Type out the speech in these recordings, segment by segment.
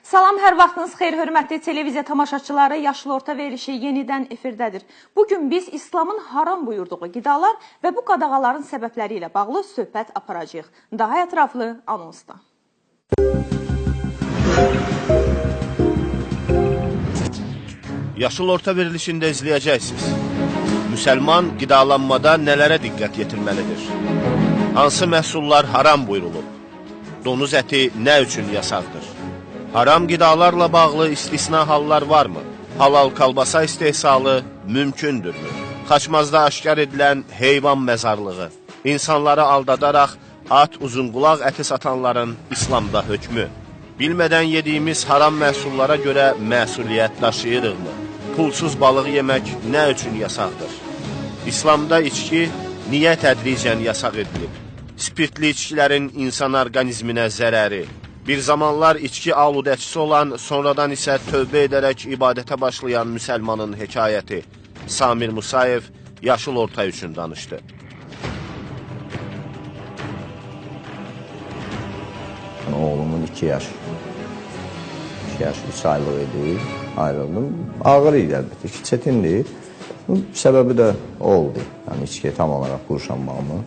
Salam, hər vaxtınız xeyir, hörmətli televiziya tamaşaçıları. Yaşıl Orta verilişi yenidən efirdədir. Bugün biz İslamın haram buyurduğu qidalar və bu qadağaların səbəbləri ilə bağlı söhbət aparacağıq. Daha ətraflı anonsda. Yaşıl Orta verilişində izləyəcəksiniz. Müsəlman qidalanmada nələrə diqqət yetirməlidir? Hansı məhsullar haram buyurulub? Donuz əti nə üçün yasaqdır? Haram qidalarla bağlı istisna hallar varmı? Halal kalbasa istehsalı mümkündürmü? Xaçmazda aşkar edilən heyvan məzarlığı, insanları aldadaraq at uzunqulaq əti satanların İslamda hökmü, bilmədən yediyimiz haram məhsullara görə məsuliyyət daşıyırıqmı? Pulsuz balıq yemək nə üçün yasaqdır? İslamda içki niyə tədricən yasaq edilib? Spirtli içkilərin insan orqanizminə zərəri, bir zamanlar içki aludəçisi olan, sonradan isə tövbə edərək ibadətə başlayan müsəlmanın hekayəti. Samir Musayev Yaşıl Orta üçün danışdı. Oğlumun 2 yaş 3 aylıq idi, ayrıldım. Ağır idi əlbəttə ki, çətindir. Səbəbi də o oldu, yəni içkiyə tam olaraq qurşanmağımı.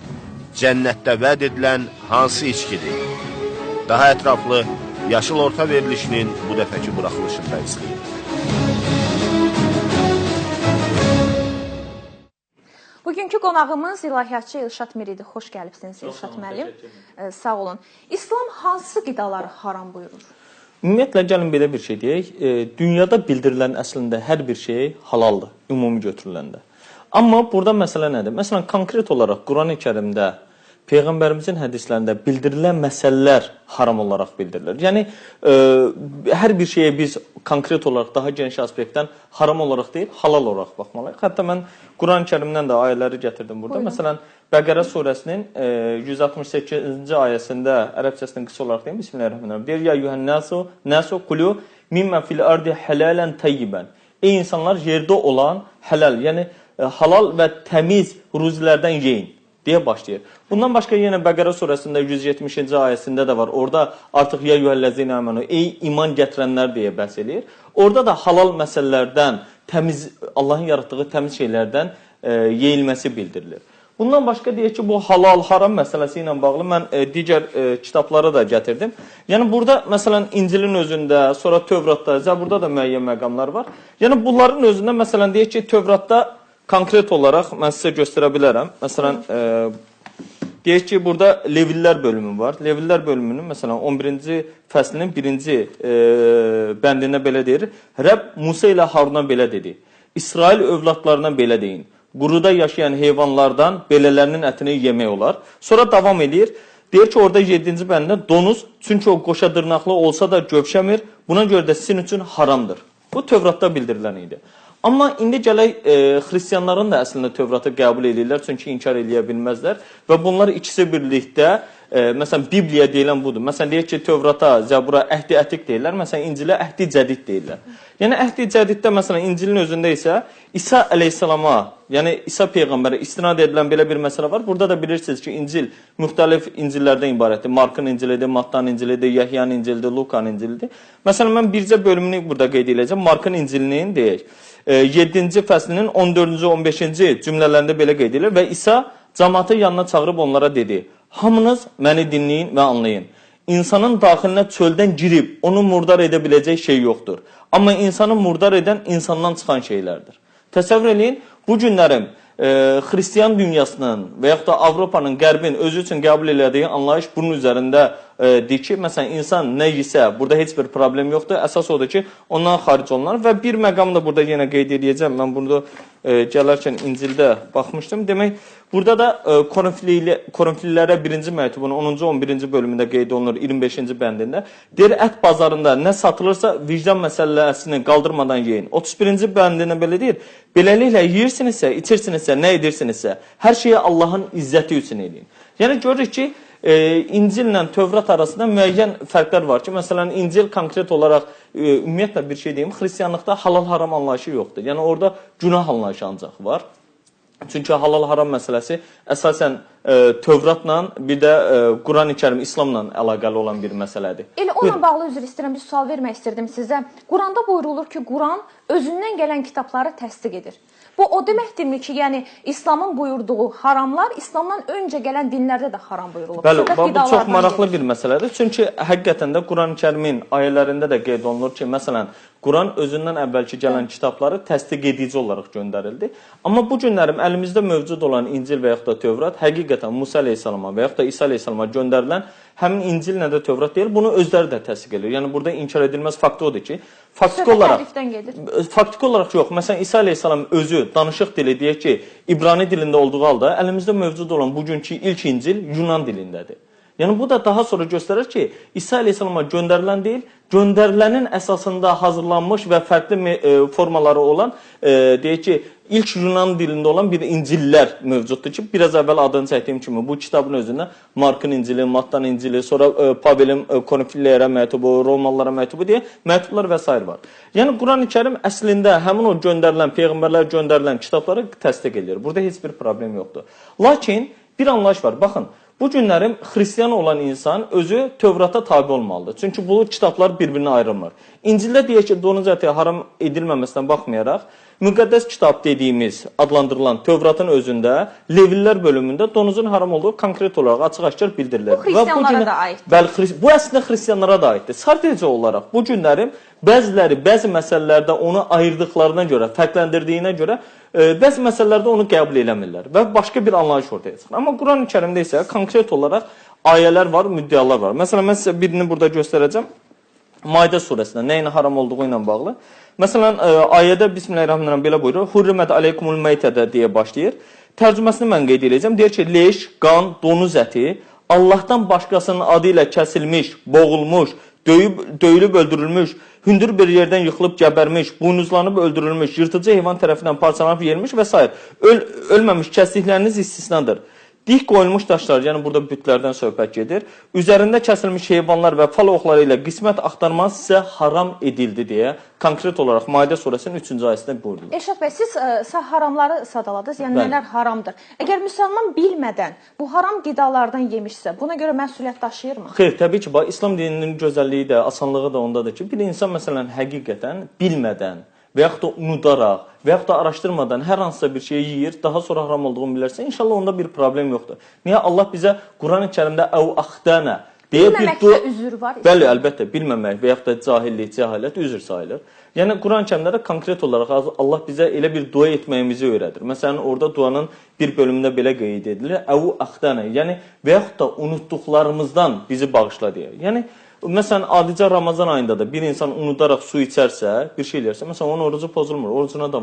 Cənnətdə vəd edilən hansı içkidir? Daha ətraflı Yaşıl Orta verilişinin bu dəfəki buraxılışında izləyin. Bugünkü qonağımız ilahiyyatçı Elşad Miridir. Xoş gəlibsiniz Elşad müəllim. Sağ olun. İslam hansı qidaları haram buyurur? Ümumiyyətlə, gəlin belə bir şey deyək. Dünyada bildirilən əslində hər bir şey halaldır, ümumi götürüləndə. Amma burada məsələ nədir? Məsələn, konkret olaraq Quran-ı Kərimdə, Peyğəmbərimizin hədislərində bildirilən məsələlər haram olaraq bildirilir. Yəni, hər bir şeyə biz konkret olaraq daha geniş aspektdən haram olaraq deyil, halal olaraq baxmalıyıq. Hətta mən Quran-ı Kərimdən də ayələri gətirdim burada. Buyurun. Məsələn, Bəqərə surəsinin 168-ci ayəsində ərəbcəsinin qısa olaraq deyim, Bismillahirrahmanirrahim. Deyir, ya yuhənnəsu, nəsu qulu mimmə fil ardi hələlən təyyibən. Ey insanlar, yerdə olan hələl, yəni halal və təmiz ruzilərdən yeyin deyə başlayır. Bundan başqa yenə Bəqərə surəsində 170-ci ayəsində də var. Orada artıq ya yuhəlləzinə əmənu, ey iman gətirənlər deyə bəhs eləyir. Orada da halal məsələlərdən, təmiz, Allahın yaratdığı təmiz şeylərdən yeyilməsi bildirilir. Bundan başqa deyək ki, bu halal, haram məsələsi ilə bağlı mən digər kitabları da gətirdim. Yəni burada məsələn İncilin özündə, sonra Tövratda, Zəburda da müəyyən məqamlar var. Yəni bunların özündə məsələn deyək ki, Tövratda konkret olaraq mən sizə göstərə bilərəm. Məsələn, deyək ki, burada Levillər bölümü var. Levillər bölümünün, məsələn, 11-ci fəslinin 1-ci bəndində belə deyir. Rəbb Musa ilə Haruna belə dedi. İsrail övladlarına belə deyin. Quruda yaşayan heyvanlardan belələrinin ətini yemək olar. Sonra davam edir. Deyir ki, orada 7-ci bəndində donuz, çünki o qoşa dırnaqlı olsa da gövşəmir. Buna görə də sizin üçün haramdır. Bu Tövratda bildirilən idi. Amma indi gələk xristianların da əslində Tövratı qəbul edirlər, çünki inkar eləyə bilməzlər və bunlar ikisi birlikdə, məsələn, Bibliya deyilən budur. Məsələn, deyək ki, Tövrata, Zəbura Əhdi Ətiq deyirlər, məsələn, İncilə Əhdi Cədid deyirlər. Yəni, Əhdi Cədiddə, məsələn, İncilin özündə isə İsa əleyhissalama, yəni İsa Peyğəmbərə istinad edilən belə bir məsələ var. Burada da bilirsiniz ki, İncil müxtəlif İncillərdən ibarətdir. Markın İncilidir, Mattanın İncilidir, Yəhyanın İncilidir, Lukanın İncilidir. Məsələn, mən bircə bölümünü burada qeyd edəcəm. Markın İncilinin deyək. 7-ci fəslinin 14-cü, 15-ci cümlələrində belə qeyd edilir və İsa cəmaatı yanına çağırıb onlara dedi: Hamınız məni dinləyin və anlayın. İnsanın daxilinə çöldən girib onu murdar edə biləcək şey yoxdur. Amma insanı murdar edən insandan çıxan şeylərdir. Təsəvvür eləyin, bu günlərim xristian dünyasının və yaxud da Avropanın, Qərbin özü üçün qəbul elədiyi anlayış bunun üzərində deyir ki, məsələn, insan nə yesə, burada heç bir problem yoxdur. Əsas odur ki, ondan xaric olunar və bir məqam da burada yenə qeyd edəcəm. Mən burada gələrkən İncildə baxmışdım. Demək, burada da Korinflilərə 1-ci məktubun 10-cu, 11-ci bölümündə qeyd olunur, 25-ci bəndində. Deyir, ət bazarında nə satılırsa vicdan məsələsini qaldırmadan yeyin. 31-ci bəndində belə deyir, beləliklə yeyirsinizsə, içirsinizsə, nə edirsinizsə, hər şeyi Allahın izzəti üçün eləyin. Yəni, görürük ki, İncillə Tövrat arasında müəyyən fərqlər var ki, məsələn, İncil konkret olaraq, ümumiyyətlə bir şey deyim, xristianlıqda halal-haram anlayışı yoxdur. Yəni, orada günah anlayışı ancaq var. Çünki halal-haram məsələsi əsasən Tövratla, bir də Quran-ı Kərim, İslamla əlaqəli olan bir məsələdir. Elə onunla bağlı üzr istəyirəm, bir sual vermək istirdim sizə. Quranda buyurulur ki, Quran özündən gələn kitabları təsdiq edir. Bu o deməkdirmi ki, yəni İslamın buyurduğu haramlar İslamdan öncə gələn dinlərdə də haram buyurulub. Bəli, bu çox maraqlı bir məsələdir. Çünki həqiqətən də Quran-ı Kərimin ayələrində də qeyd olunur ki, məsələn, Quran özündən əvvəlki gələn kitabları təsdiq edici olaraq göndərildi. Amma bu günlərim əlimizdə mövcud olan İncil və yaxud da Tövrat həqiqətən Musa əleyhissalama və yaxud da İsa əleyhissalama göndərilən həmin İncil nə də Tövrat deyil, bunu özləri də təsdiq edir. Yəni burada inkar edilməz fakt odur ki, faktiki olaraq faktiki olaraq yox. Məsələn, İsa əleyhissalam özü danışıq dili deyək ki, İbrani dilində olduğu halda əlimizdə mövcud olan bugünkü ilk İncil Yunan dilindədir. Yəni bu da daha sonra göstərir ki, İsa əleyhissalama göndərilən deyil, göndərilənin əsasında hazırlanmış və fərqli formaları olan, deyək ki, ilk Yunan dilində olan bir İncillər mövcuddur ki, biraz əvvəl adını çəkdiyim kimi bu kitabın özündə Markın İncili, Mattanın İncili, sonra Pavelin Korinfillərə məktubu, Romalılara məktubu deyə məktublar və sair var. Yəni Quran-ı Kərim əslində həmin o göndərilən, peyğəmbərlər göndərilən kitabları təsdiq edir. Burada heç bir problem yoxdur. Lakin bir anlayış var. Baxın, bu günlərim xristian olan insan özü Tövrata tabi olmalıdır. Çünki bu kitablar bir-birinə ayrılmır. İncildə deyək ki, donuz əti haram edilməməsinə baxmayaraq, müqəddəs kitab dediyimiz adlandırılan Tövratın özündə Levlilər bölümündə donuzun haram olduğu konkret olaraq açıq-aşkar bildirilir. Bu xristianlara da aiddir. Bəli, bu əslində xristianlara da aiddir. Sadəcə olaraq bu günlərim bəziləri bəzi məsələlərdə onu ayırdıqlarına görə, fərqləndirdiyinə görə bəzi məsələlərdə onu qəbul eləmirlər və başqa bir anlayış ortaya çıxır. Amma Quran-ı Kərimdə isə konkret olaraq ayələr var, müddəalar var. Məsələn, mən sizə birini burada göstərəcəm. Maidə surəsində nəyin haram olduğu ilə bağlı. Məsələn, ayədə Bismillahirrahmanirrahim belə buyurur. Hurrimət aleykumul meytədə deyə başlayır. Tərcüməsini mən qeyd edəcəm. Deyir ki, leş, qan, donuz əti Allahdan başqasının adı ilə kəsilmiş, boğulmuş, döyülüb öldürülmüş, hündür bir yerdən yıxılıb gəbərmiş, buynuzlanıb öldürülmüş, yırtıcı heyvan tərəfindən parçalanıb yenilmiş və s. Ölməmiş kəsdikləriniz istisnadır. Dik qoyulmuş daşlar, yəni burada bütlərdən söhbət gedir, üzərində kəsilmiş heyvanlar və fal oxları ilə qismət axtarmaq sizə haram edildi deyə konkret olaraq Maidə surəsinin 3-cü ayəsində buyurulur. Elşad bəy, siz haramları sadaladınız, yəni bəli, nələr haramdır. Əgər müsəlman bilmədən bu haram qidalardan yemişsə, buna görə məsuliyyət daşıyırmı? Xeyr, təbii ki, bax, İslam dininin gözəlliyi də, asanlığı da ondadır ki, bir insan məsələn həqiqətən bilmədən və yaxud da unudaraq və yaxud da araşdırmadan hər hansısa bir şeyi yeyir, daha sonra haram olduğunu bilərsə, inşallah onda bir problem yoxdur. Niyə? Allah bizə Quran-ı Kərimdə əv axtənə deyə bir dua... üzür var. Bəli, əlbəttə, bilməmək və yaxud da cahillik, cəhalət üzr sayılır. Yəni, Quran-ı Kərimdə də konkret olaraq Allah bizə elə bir dua etməyimizi öyrədir. Məsələn, orada duanın bir bölümündə belə qeyd edilir. Əv axtənə, yəni və yaxud da unutduqlarımızdan bizi bağışla deyə. Yəni, məsələn, adicə Ramazan ayında da bir insan unudaraq su içərsə, bir şey eləyərsə, məsələn, onun orucu pozulmur, orucuna davam